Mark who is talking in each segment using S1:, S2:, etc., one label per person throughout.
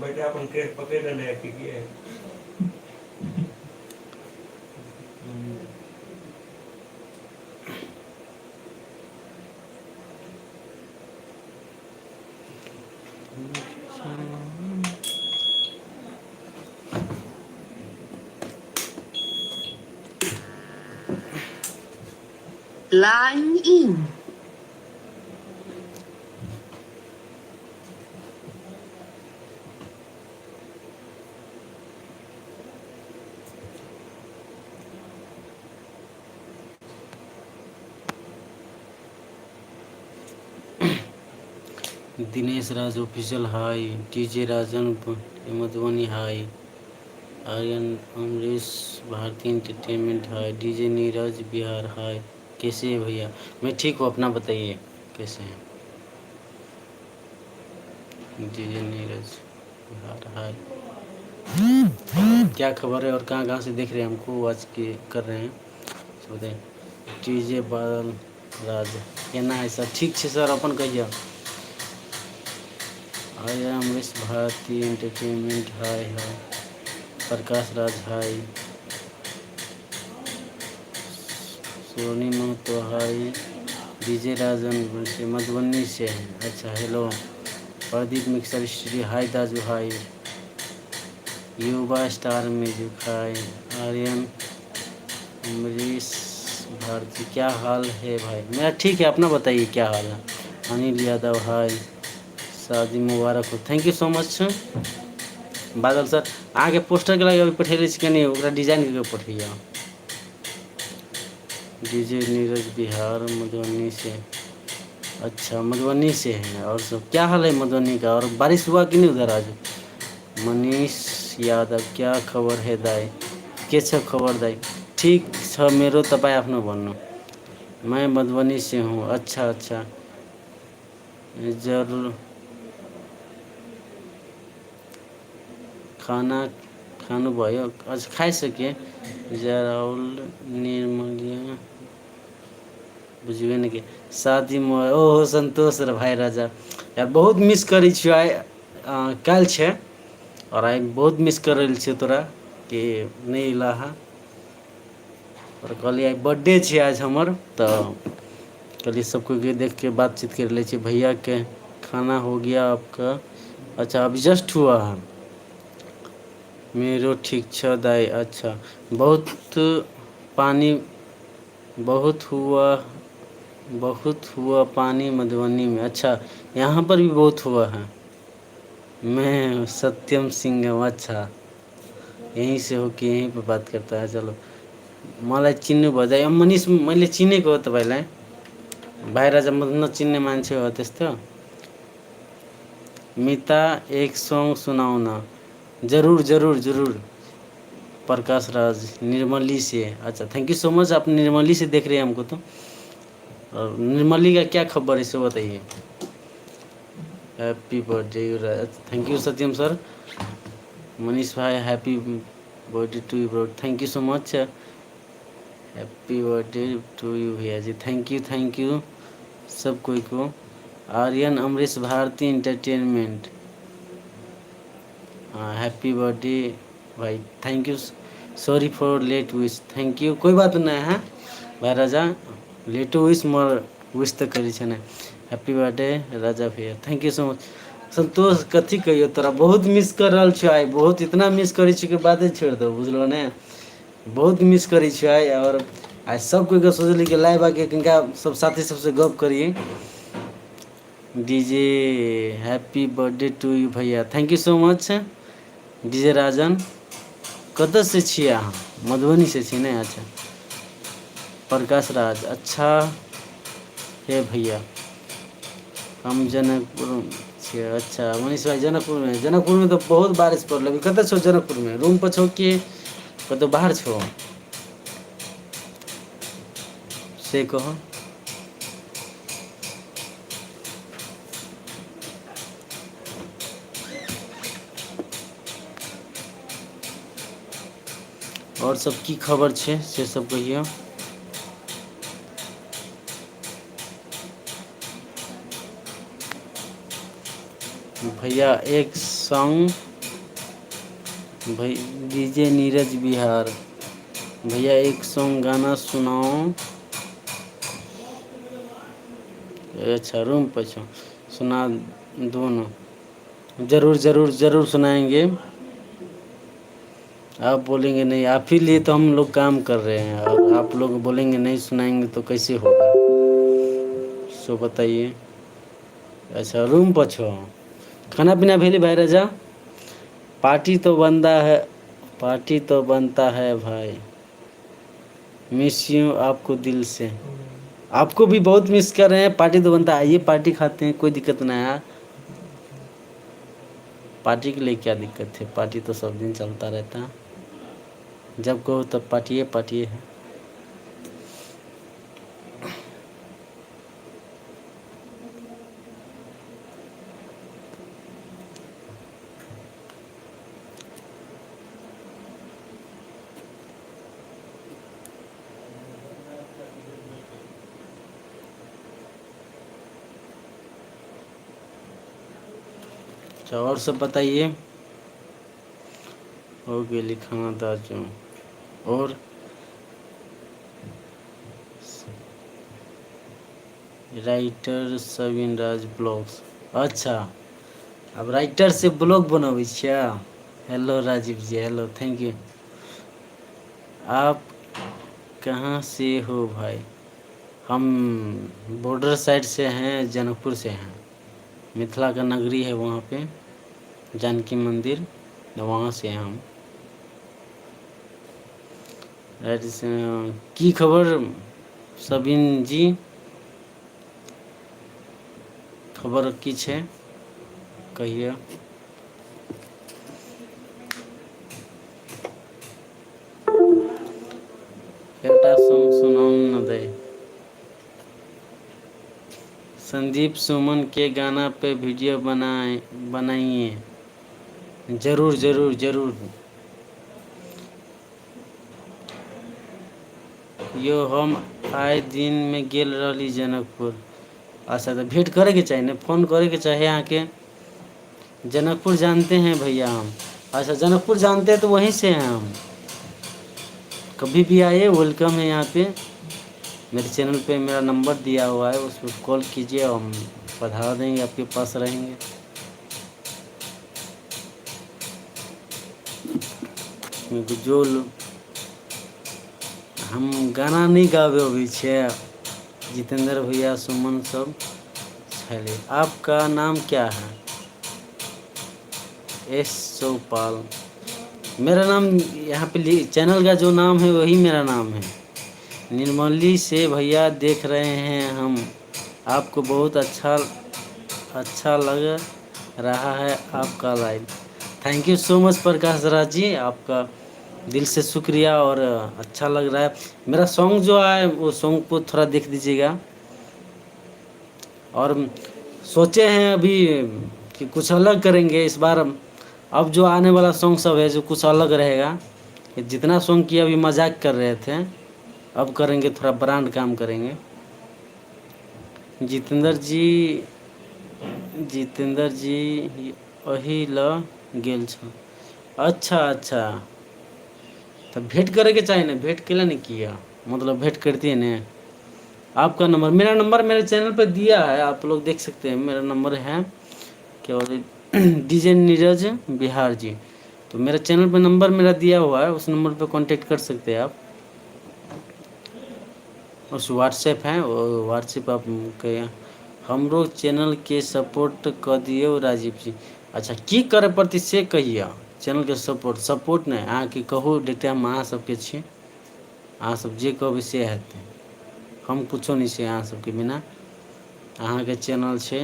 S1: बेटा अपन केश पकड़ि लेने है की है।
S2: Line in.
S3: Dinesh Raj official hi, DJ Rajan Madhubani hi, Aryan Amrish Bharti entertainment hi, DJ Neeraj Bihar hi. कैसे है भैया? मैं ठीक हूँ, अपना बताइए कैसे हैं? डीजे नीरज बिहार हाय। क्या खबर है और कहाँ कहाँ से देख रहे हैं हमको, आज के कर रहे हैं सब बताइए। डीजे बादल राज केना है सर? ठीक छै सर, अपन कहियौ। Aryan Amrish Bharti entertainment hi hi, Prakash Raj hi, Soni Mahto hi, DJ Rajan से मधुबनी से है। अच्छा हेलो। प्रदीप मिक्सर स्टूडियो हाय, दाजू हाय, युवा स्टार म्यूजिक हाय, आर्यन अमरीश भारती क्या हाल है भाई? मेरा ठीक है, अपना बताइए क्या हाल है? अनिल यादव हाय, शादी मुबारक हो। Thank you so much Badal sir. अहाँके पोस्टरके लागि अभी पठेले छी, कनि ओकरा डिजाइन कऽ के पठैया। डीजे नीरज बिहार मधुबनी से। अच्छा मधुबनी से है। और सब क्या हाल है मधुबनी का? और बारिश हुआ कि नहीं उधर आज? मनीष यादव क्या खबर है दाई? के छ खबर दाई? ठीक छ मेरो, तपाईँ आफ्नो भन्नु। मैं मधुबनी से हूँ। अच्छा अच्छा, जरूर। खाना खानुभयो? अच्छा खाइसकेँ। जराउल निर्मलिया बुझबे नहि के शादी में। ओहो संतोष रे भाई राजा यार, बहुत मिस करै छियौ आइ। काल्हि छै और आइ बहुत मिस कर रहल छियौ तोरा कि नहि अयला हँ। और कहलियै आइ बर्थडे छै आज हमर, तऽ कहलियै सब कोइके देख के बातचीत कर लै छियै। भैया के खाना हो गया आपका? अच्छा अभी जस्ट हुआ है। मेरो ठीक छ दाई। अच्छा बहुत पानी बहुत हुआ, बहुत हुआ पानी मधुबनी में। अच्छा यहाँ पर भी बहुत हुआ है। मैं सत्यम सिंह हूँ। अच्छा यहीं से हो कि यहीं पे बात करता है। चलो मलाई चिन्नु भयो दाइ। मनिष मैले चिनेको हो तपाईँलाई बाहिर चाहिँ म नचिन्ने मान्छे हो त्यस्तो। मिता एक सॉन्ग सुनाओ ना। जरूर जरूर जरूर। प्रकाश राज निर्मली से। अच्छा thank you so much, आप निर्मली से देख रहे हैं हमको तो। और निर्मली का क्या खबर है इसे बताइए। Happy birthday, thank you Satyam sir. Manish भाई happy birthday to you bro, thank you so much. Happy birthday to you भैया जी, thank you thank you सब कोई को। आर्यन अमरीश भारती इंटरटेनमेंट, हाँ हैप्पी बर्थडे भाई, thank you. Sorry for late wish, thank you. कोई बात नहीं है भाई राजा, लेटो विश मगर विश तऽ करै छै ने। हैप्पी बर्थडे राजा भैया, thank you so much. Santosh कथी कहियौ तोरा, बहुत मिस कर रहल छियौ आइ, बहुत इतना मिस करै छियौ कि बाते छोड़ि दौ, बुझलौ ने। बहुत मिस करै छियौ आइ। और आइ सब कोइके सोचली कि लाइव आके कनिका सब साथी सबसँ गप करियै। DJ happy birthday to you भैया, thank you so much. DJ Rajan कतऽसँ छियै अहाँ? मधुबनीसँ छी ने। अच्छा प्रकाश राज अच्छा हे भैया, हम जनकपुर छियै। अच्छा मनीष भाई जनकपुरमे, जनकपुरमे तऽ बहुत बारिश पड़लै। अभी कतऽ छौ जनकपुरमे? रूम पर छौ कि कतौ बाहर छौ से कह। आओर सब की खबर छै से सब कहियौ। भैया एक सॉन्ग भाई डीजे नीरज बिहार भैया एक सॉन्ग गाना सुनाओ। अच्छा रूम पर छो, सुना दो ना। जरूर जरूर जरूर सुनाएंगे। आप बोलेंगे नहीं, आप ही लिए तो हम लोग काम कर रहे हैं, और आप लोग बोलेंगे नहीं सुनाएंगे तो कैसे होगा, सो बताइए। अच्छा रूम पर छो, खाना पीना भेली भाई राजा? पार्टी तो बनता है, पार्टी तो बनता है भाई। मिस you आपको दिल से, आपको भी बहुत मिस कर रहे हैं। पार्टी तो बनता है, आइए पार्टी खाते हैं, कोई दिक्कत नहीं है। पार्टी के लिए क्या दिक्कत है, पार्टी तो सब दिन चलता रहता है, जब कहो तब पार्टी पार्टी है। अच्छा और सब बताइए। हो गेली खाना दाजू। और राइटर सविन राज ब्लॉग्स। अच्छा अब राइटर से ब्लॉग बनाबै छियै। Hello Rajiv ji, hello, thank you. आप कहाँ से हो भाई? हम बॉर्डर साइड से हैं, जनकपुर से हैं। मिथिला का नगरी है वहाँ पे जानकी मंदिर, वहाँ से हैं हम। राइट से की खबर सबिन जी? खबर की छै कहिए। एकटा सॉन्ग सुनाउ न दे। संदीप सुमन के गाना पे वीडियो बनाइए। जरूर जरूर जरूर। यो हम आए दिन में गेल रहली जनकपुर। अच्छा तो भेंट करे के चाही ना, फोन करे के चाही अहाँके। जनकपुर जानते हैं भैया हम। अच्छा जनकपुर जानते हैं तो वहीं से हैं हम। कभी भी आइए, welcome है यहाँ पे। मेरे चैनल पे मेरा नंबर दिया हुआ है, उस पर कॉल कीजिए, हम पधार देंगे, आपके पास रहेंगे। जो हम गाना नहीं गावे अबै छियै। जितेंद्र भैया सुमन सब छले। आपका नाम क्या है? एस चौपाल मेरा नाम। यहाँ पे चैनल का जो नाम है वही मेरा नाम है। निर्मली से भैया देख रहे हैं हम आपको, बहुत अच्छा अच्छा लग रहा है आपका live. Thank you so much Prakash Raj ji, आपका दिल से शुक्रिया। और अच्छा लग रहा है मेरा सॉन्ग जो आया, वो सॉन्ग को थोड़ा देख दीजिएगा। और सोचे हैं अभी कि कुछ अलग करेंगे इस बार। अब जो आने वाला सॉन्ग सब है जो कुछ अलग रहेगा। जितना सॉन्ग किया अभी मजाक कर रहे थे, अब करेंगे थोड़ा ब्रांड काम करेंगे। जितेंद्र जी, जितेंद्र जी अही ल गेल छ। अच्छा अच्छा, तो भेंट करे के चाही ना, भेंट केला नहीं किया, मतलब भेंट करती है ना। आपका नंबर, मेरा नंबर मेरे चैनल पे दिया है, आप लोग देख सकते हैं। मेरा नंबर है क्या बोलते डीजे नीरज बिहार जी, तो मेरा चैनल पे नंबर मेरा दिया हुआ है, उस नंबर पे कांटेक्ट कर सकते हैं आप। उस व्हाट्सएप है, वो व्हाट्सएप आप के हमरो चैनल के सपोर्ट कर दियौ राजीव जी। अच्छा की करे पड़तै से कहिए। चैनल के सपोर्ट, सपोर्ट नहीं अहाँके कहू, देखते हम अहाँ सबके छी, अहाँ सब जे कहबै से हेतै, हम कुछो नहि छै अहाँ सबके बिना। अहाँके चैनल छै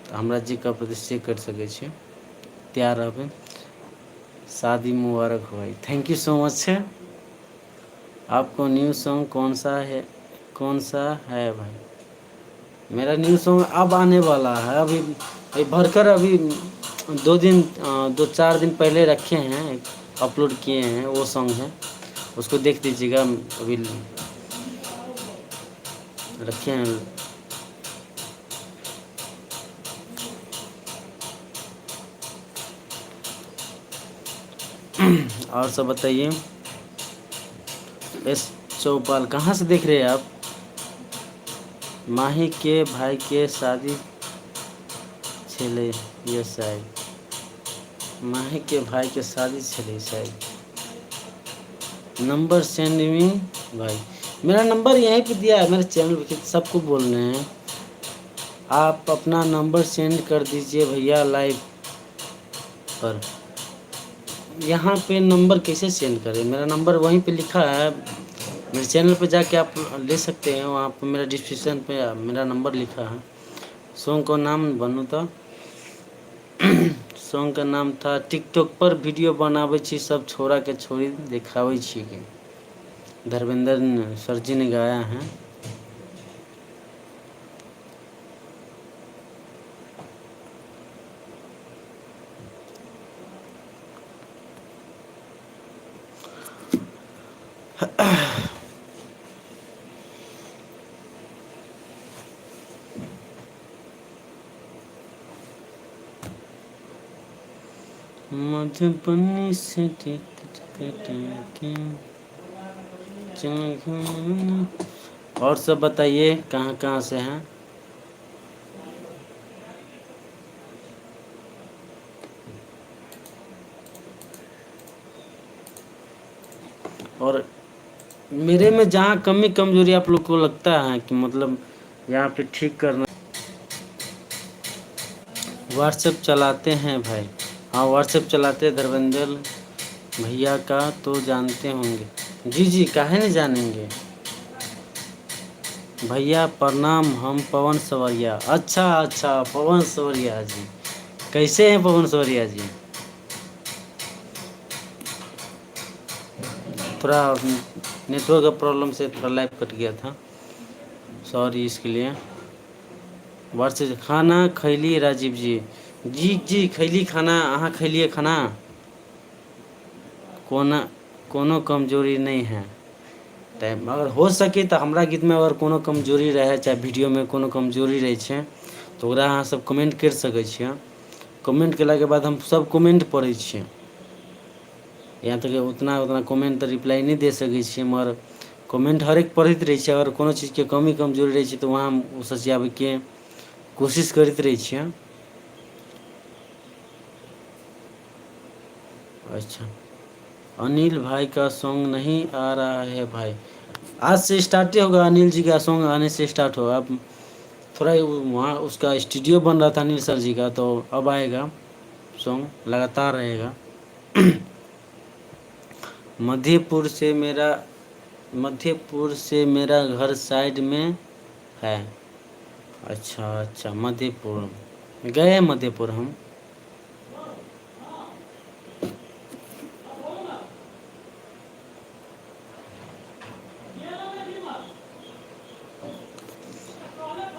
S3: तऽ हमरा जे कहऽ पड़तै से करि सकै छी, तैयार रहबै। शादी मुबारक हो भाई, thank you so much. आपको न्यू सॉन्ग कौन सा है, कौन सा है भाई? मेरा न्यू सॉन्ग अब आने वाला है, अभी अभी भरकर अभी दो दिन दो चार दिन पहले रखे हैं, अपलोड किए हैं, वो सॉन्ग है, उसको देख लीजिएगा, अभी रखे हैं। और सब बताइए। एस चौपाल कहाँ से देख रहे हैं आप? माही के भाई के शादी छेले ये शायद, माही के भाई के शादी छेले शायद। नंबर सेंड मी भाई, मेरा नंबर यहीं पे दिया है मेरे चैनल पे, सबको बोल रहे हैं आप अपना नंबर सेंड कर दीजिए भैया लाइव पर। यहाँ पे नंबर कैसे सेंड करें? मेरा नंबर वहीं पे लिखा है, मेरे चैनल पे जाके आप ले सकते हैं, वहाँ पे मेरा डिस्क्रिप्शन पे मेरा नंबर लिखा है। सॉन्ग का नाम बनू तो सॉन्ग का नाम था टिकटॉक पर वीडियो बनाबै छी सब छोरा के छोरी देखाबै छी के, धर्मेंद्र सर जी ने गाया है। मधुबनी से टिकट कटा के चल। और सब बताइए कहाँ कहाँ से हैं? और मेरे में जहाँ कमी कमजोरी आप लोग को लगता है कि मतलब यहाँ पे ठीक करना। व्हाट्सएप चलाते हैं भाई? हाँ व्हाट्सएप चलाते हैं, धर्मेंद्र भैया का तो जानते होंगे। जी जी काहे नहीं जानेंगे भैया। प्रणाम, हम पवन सवरिया। अच्छा अच्छा पवन सवरिया जी, कैसे हैं पवन सवरिया जी? थोड़ा नेटवर्क का प्रॉब्लम से थोड़ा लाइव कट गया था, सॉरी इसके लिए। व्हाट्सएप खाना खैली राजीव जी? जी जी खैली खाना, अहाँ खैलिए खाना? कोना कोनो कमजोरी नहीं है टाइम, अगर हो सके तऽ हमरा गीतमे अगर कोनो कमजोरी रहै, चाहे वीडियोमे कोनो कमजोरी रहै छै, तऽ ओकरा अहाँ सब कमेंट करि सकै छियै। कमेंट केलाके बाद हम सब कमेंट पढ़ै छियै, यहाँ तक उतना उतना कमेंट तऽ रिप्लाई नहि दे सकै छियै, मगर कमेंट हरेक पढ़ैत रहै छियै। अगर कोनो चीजके कमी कमजोरी रहै छै तऽ वहाँ हम ओ सचियाबैके कोशिश करैत रहै छियै। अच्छा अनिल भाई का सॉन्ग नहीं आ रहा है भाई? आज से स्टार्ट ही होगा, अनिल जी का सॉन्ग आने से स्टार्ट होगा। अब थोड़ा वहाँ उसका स्टूडियो बन रहा था अनिल सर जी का, तो अब आएगा सॉन्ग, लगातार रहेगा। मध्यपुर से मेरा, मध्यपुर से मेरा घर साइड में है। अच्छा अच्छा मध्यपुर गए हैं, मध्यपुर हम।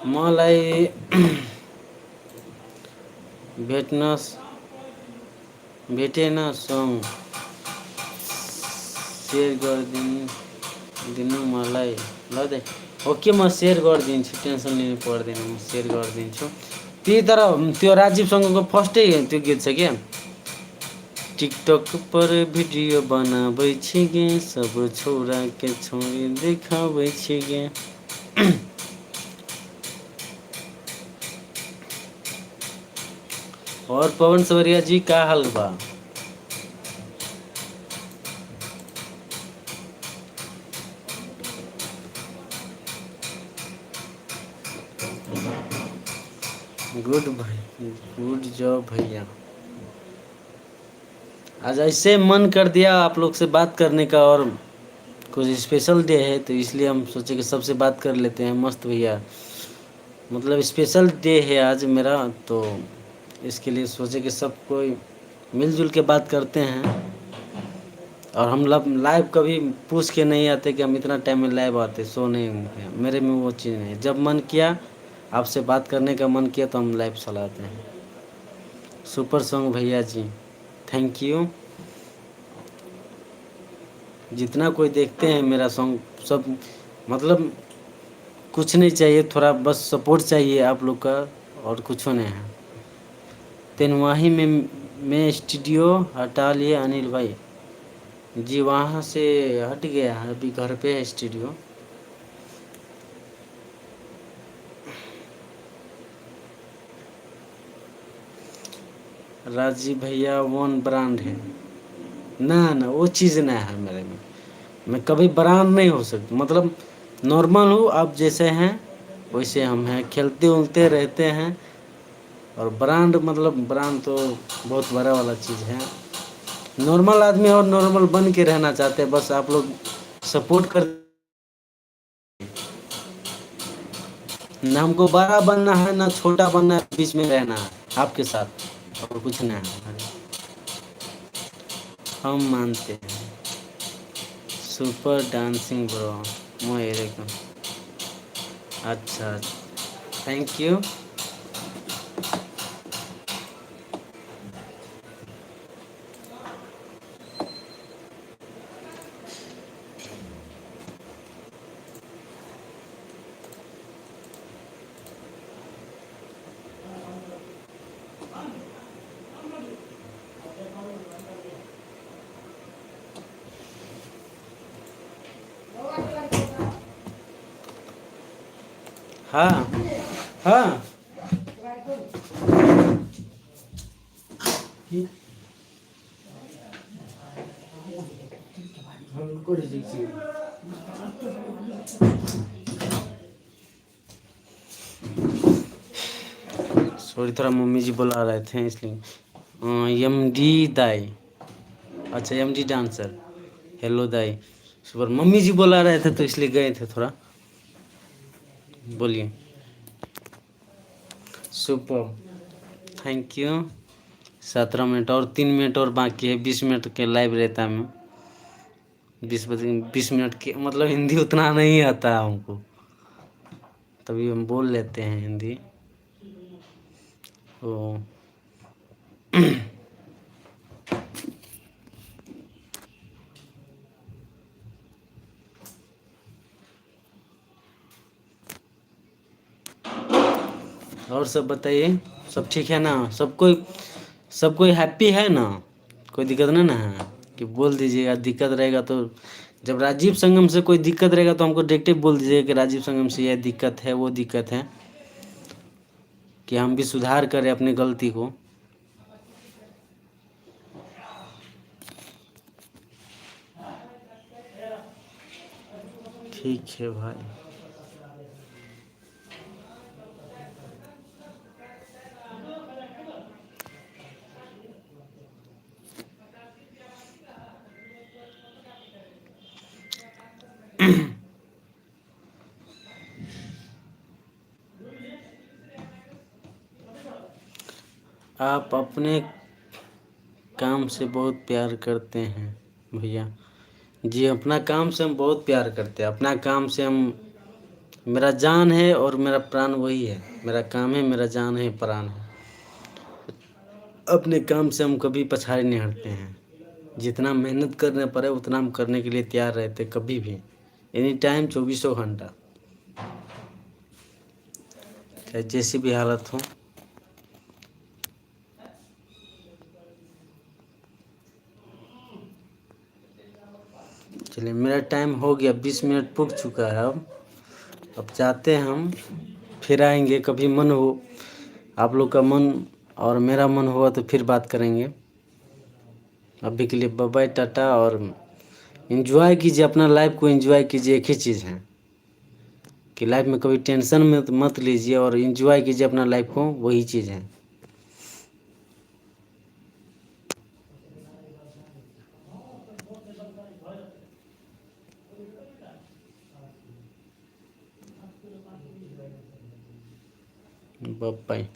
S3: मलाई भेट्न भेटेन सङ सेयर गरिदिनु दिनु मलाई ल they. Okay म सेयर गरिदिन्छु, टेन्सन लिनु पर्दैन, म सेयर गरिदिन्छु। त्यही तर त्यो राजीवसँगको फर्स्टै त्यो गीत छ क्या, टिकटक पर भिडियो बनाबै छी गे, सब छौरा के छौरी देखाबै छी गे। और पवन सवरिया जी का हाल बा? गुड भाई, गुड जॉब भैया। आज ऐसे मन कर दिया आप लोग से बात करने का, और कुछ स्पेशल डे है तो इसलिए हम सोचे कि सबसे बात कर लेते हैं। मस्त भैया, मतलब स्पेशल डे है आज मेरा, तो इसके लिए सोचे कि सब कोई मिलजुल के बात करते हैं। और हम लाइव कभी पूछ के नहीं आते कि हम इतना टाइम में लाइव आते, सो नहीं है मेरे में वो चीज़ नहीं है। जब मन किया आपसे बात करने का मन किया तो हम लाइव चलाते हैं। सुपर सॉन्ग भैया जी, thank you. जितना कोई देखते हैं मेरा सॉन्ग सब, मतलब कुछ नहीं चाहिए, थोड़ा बस सपोर्ट चाहिए आप लोग का, और कुछ नहीं है। तेनवाही में मैं स्टूडियो हटा लिए अनिल भाई। जी वहाँ से हट गया है, अभी घर पे है स्टूडियो। राजीव भैया वन ब्रांड है ना, ना वो चीज़ ना है मेरे में, मैं कभी ब्रांड नहीं हो सकता, मतलब नॉर्मल हूँ, आप जैसे हैं वैसे हम हैं, खेलते उलते रहते हैं। और ब्रांड मतलब ब्रांड तो बहुत बड़ा वाला चीज़ है, नॉर्मल आदमी और नॉर्मल बन के रहना चाहते हैं, बस आप लोग सपोर्ट कर ना, हमको बड़ा बनना है ना छोटा बनना है, बीच में रहना है आपके साथ, और कुछ नहीं है। हम मानते हैं सुपर डांसिंग ब्रो मोरे को। अच्छा thank you. हाँ हाँ सॉरी थोड़ा मम्मी जी बुला रहे थे इसलिए। एम डी दाई, अच्छा एम डी डांसर, हेलो दाई, सुपर मम्मी जी बुला रहे थे तो इसलिए गए थे थोड़ा। बोलिए। Super thank you. 17 minute और 3 मिनट और बाकी है, 20 मिनट के लाइव रहता है। मैं 20 मिनट के मतलब हिंदी उतना नहीं आता है हमको, तभी हम बोल लेते हैं हिंदी। तो और सब बताइए, सब ठीक है ना? सब कोई हैप्पी है ना? कोई दिक्कत नहीं ना है कि बोल दीजिएगा, दिक्कत रहेगा तो जब राजीव संगम से कोई दिक्कत रहेगा तो हमको डायरेक्ट बोल दीजिएगा कि राजीव संगम से यह दिक्कत है वो दिक्कत है, कि हम भी सुधार करें अपनी गलती को। ठीक है भाई। आप अपने काम से बहुत प्यार करते हैं भैया जी। अपना काम से हम बहुत प्यार करते हैं, अपना काम से हम, मेरा जान है और मेरा प्राण वही है, मेरा काम है, मेरा जान है, प्राण है। अपने काम से हम कभी पछाड़ी नहीं हटते हैं, जितना मेहनत करने पड़े उतना हम करने के लिए तैयार रहते हैं, कभी भी, एनी टाइम, 24 घंटा, चाहे जैसी भी हालत हो। चलिए मेरा टाइम हो गया, 20 मिनट पुग चुका है। अब जाते हैं हम, फिर आएंगे कभी मन हो, आप लोग का मन और मेरा मन हुआ तो फिर बात करेंगे। अभी के लिए बाय बाय, टाटा। और एंजॉय कीजिए अपना लाइफ को, एंजॉय कीजिए। एक ही चीज़ है कि लाइफ में कभी टेंशन मत लीजिए और एंजॉय कीजिए अपना लाइफ को, वही चीज़ है। बाय।